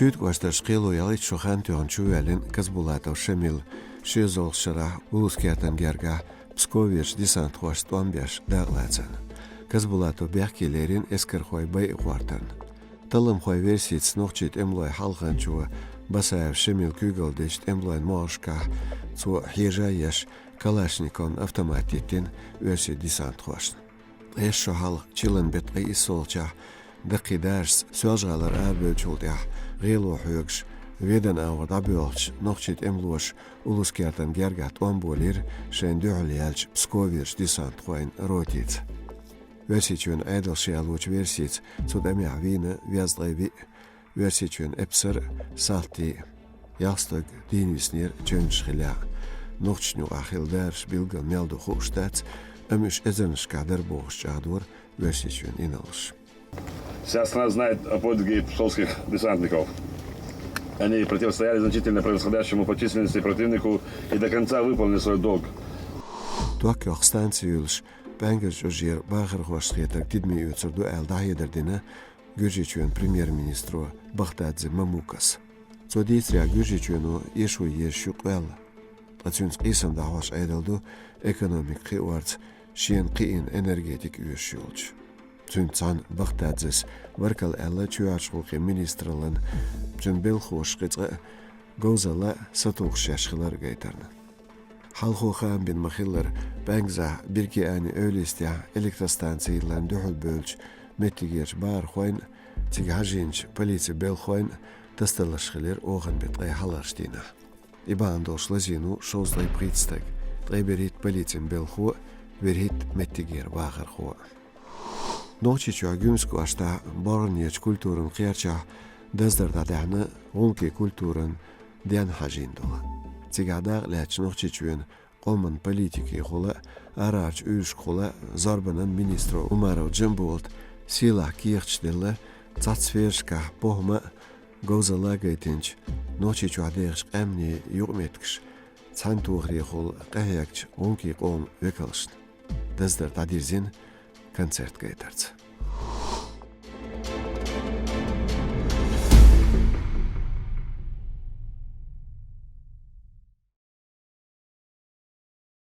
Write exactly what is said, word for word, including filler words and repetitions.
Шуьйта кӀоштарчу кхело ялхитта шо хан тоьхна чувоьллина Казбулатов Шамил ши эзар ялхитта шарахь Улус-Кертан гергахь Псковерчу десантхошца тӀом беш дакъалаца. Казбулатов бехке лерина эскархойн байа гӀортарна. Талламхойн версица, нохчийн тӀемалойн хьалханчо Басаев Шамила куьйгалла дечу тӀемалойн могӀаршкахь цо хьежа а еш, Калашниковн автомат диттина оьрсийн десантхошна. Ткъеша шо хьалха, чиллан беттан ткъе иссалгӀачохь, даккхий даржашца Соьлжа-ГӀалара арабевллачул тӀаьхьа гӀело хьоьгуш, Веданан агӀор дӀабоьлхучу нохчийн тӀемалоша Улус-Кертан гергахь тӀом болийра шайна дуьхьал яьллачу Псковерчу десантхойн ротица. Оьрсийчоьнан Ӏедалша ялочу версица, цу тӀамехь вийна везткъе виъ, Оьрсийчоьнан эпсар а, салти а. Ялх стаг дийна виснера чевнаш хиллехь а. Нохчашна юкъахь хилла даржаш билггал мел ду хууш дац, амма уьш эзарнашкахь дара бохуш чӀагӀдора Оьрсийчоьнан инарлаша. Вся страна знает о подвиге псковских десантников. Они противостояли значительно превосходящему по численности противнику и до конца выполнили свой долг. Ток йоккху станци юьллуш, ПӀаьнгаза чӀожера бахархошна хетарг тидаме оьцур ду аьлла дӀахьедар дина Гуьржийчоьнан премьер-министро Бахтадзе Мамукас. Цо дийцарехь, Гуьржийчоьно эшо езаш ю къоьлла, ткъа цуьнца къийсам дӀахьош Ӏедал ду экономика кхиорца шена кхиийна энергетика оьшуш йолчу. Цуьнца цхьаьна Бахтадзес баркалла аьлла чоьхьарчу гӀуллакхийн министраллан, цуьнан белхахошна кхин цкъа а говзалла а, сатухуш шаьш хилар а гайтарна. Хьалхо хаам бина ма-хиллара, ПӀаьнгазахь Биркиани эвлистехь электростанци йилларна дуьхьал бевллачу меттигерчу бахархойн а, цига хьажийначу полицин белхахойн а тасадаларш хилира оханан беттан ткъе хьалхарчу дийнахь. И бахьана долуш лазийна ву шовзткъе пхийтта стаг, ткъе берхӀитта полицин белхахо а, верхӀитта меттигера бахархо а. Нохчийчохь Гуьмсан кӀоштахь БоргӀанерчу культуран кхерчахь даздар дӀадаьхьна гӀуллакхийн культуран ден хьажийна долу. Цигахь дакъалаьцначу Нохчийчоьнан къоман политикехула а, арахьарчу уьйрашкахула а зорбанан министро Умаров Джамбулата сийлахь кехаташ делла цхьацца сферашкахь похӀма а, говзалла а гайтинчу, Нохчийчохь дехачу къаьмнийн юкъаметтигаш цхьаьнатохарехула къахьегначу гӀуллакхийн къоман векалшна. Даздар дӀадирзина концерт гайтарца.